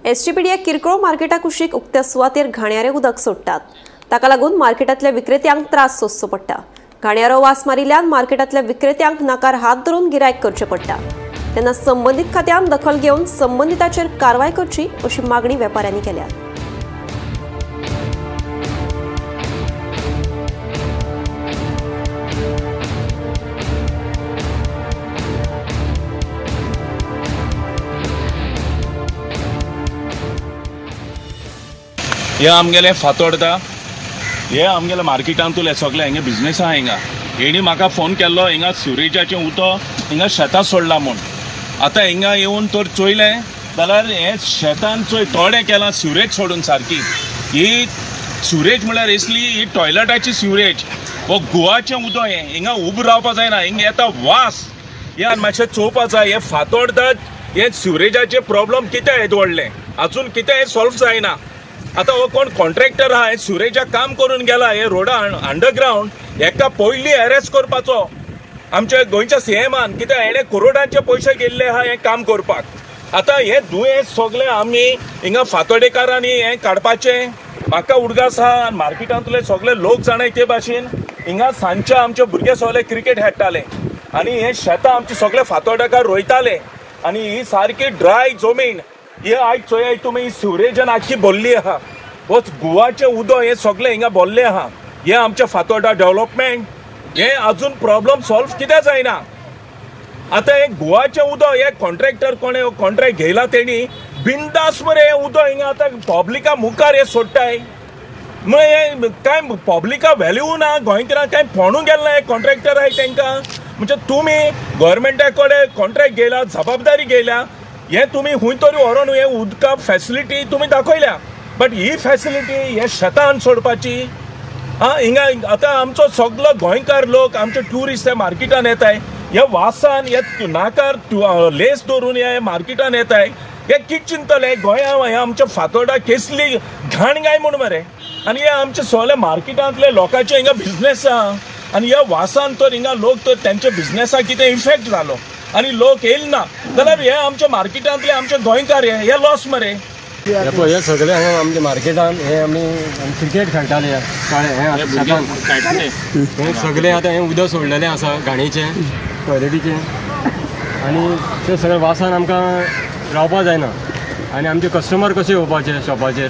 SGPDA किरकोळ मार्केटा कुशीक उक्त्या सुवातेर घाणयारे उदक सोडटात. ताका लागून मार्केटांतल्या विक्रेत्यांक त्रास सोंसचो पडटा. घाणयारो वास मारिल्ल्यान मार्केटांतल्या विक्रेत्यांक नाकार हात धरून गिरायक करचें पडटा. तेन्ना संबंदीत खात्यान दखल घेवन संबंदिताचेर कारवाय करची अशी मागणी वेपाऱ्यांनी केल्या. हे आमगेले फातोर्डा, हे आमगेले मार्केटांतले सगळे हिंगा बिजनेस आहा. हिंगा हेणी म्हाका फोन केल्लो हिंगा सिवरेजाचें उदक हिंगा शेतां सोडलां म्हूण. आतां हिंगा येवन तर चोयलें जाल्यार हें शेतान चोय थोडें केलां सिवरेज सोडून सारकी. ही सिवरेज म्हळ्यार असली ही टॉयलेटाची सिवरेज, हो गोवाचें उदक हें हिंगा उबो रावपा जायना, हिंगा येता वास. हे मातशें चोवपा जाय. हे फातोर्डा हे सिवरेजाचें प्रॉब्लम कितें येद व्हडलें अजून कितें हें सॉल्व जायना. आतां हो कोण कॉन्ट्रॅक्टर आहा हे सिवरेजाक काम करून गेला, हे रोडा अंडरग्रावंड हेका पयलीं अरेस्ट करपाचो आमच्या गोंयच्या सीएमान. कित्याक हेणें करोडांचे पयशे गेल्ले आहा हें काम करपाक. आतां हें दुयेंस सगळें आमी हिंगा फातोडेकारांनी हें काडपाचें. म्हाका उडगास आहा आनी मार्केटांतले सगळे लोक जाणाय ते भाशेन हिंगा सांजचे आमचे भुरगे सगळे क्रिकेट खेळटाले आनी हे शेतां आमचे सगळे फातोडेकार रोयताले आनी ही सारकी ड्राय जमीन. हे आयज चोयाय तुमी ही सिवरेजान आख्खी भरली आहा. हो गोवाचें उदक हें सगळें हिंगा भरलें आहा. हें आमचें फातोर्डा डेवलपमेंट हें अजून प्रॉब्लम सॉल्व कित्याक जायना. आतां हें गोवाचें उदक हे कॉन्ट्रॅक्टर कोणें कॉन्ट्रॅक्ट घेयला तेणी बिंदास मरे हें उदक हिंगा आतां पब्लिका मुखार हें सोडटाय. म्हळ्यार हें कांय पब्लिका व्हॅल्यू ना, गोंयकारांक कांय फोणू गेल्लें हें कॉन्ट्रॅक्टर आहाय तेंकां. म्हणजे तुमी गोवोरमेंटा कडेन कॉन्ट्रॅक्ट घेयला, जबाबदारी घेयल्या, हें तुमी खूंय तरी व्हरोन हें उदका फॅसिलिटी तुमी दाखयल्या, बट he facility हे शेतान सोडपाची. आं हिंगा आतां आमचो सगलो गोंयकार लोक आमचे ट्युरिस्ट हे मार्केटान येताय, ह्या वासान ह्या नाकार लेस दवरून हे मार्केटान येताय. हे कितें चिंतले गोंया हें आमच्या फातोर्डा केसली घाण काय म्हूण मरे. आनी हे आमचे सगळे मार्केटांतले लोकांचे हिंगा बिजनेस आहा आनी ह्या वासान तर हिंगा लोक तर तेंच्या बिजनेसाक कितें इफेक्ट जालो आनी लोक येयल ना जाल्यार हे आमच्या मार्केटांतले आमचे गोंयकार हे लॉस मरे. हे पळय हे सगळे हांगा आमच्या मार्केटान हे आमी क्रिकेट खेळटाले हे शेतान, हे सगळे आतां हें उदक सोडलेलें आसा घाणीचें टॉयलेटीचें आनी ते सगळे वासान आमकां रावपा जायना आनी आमचे कस्टमर कशे येवपाचे शॉपाचेर.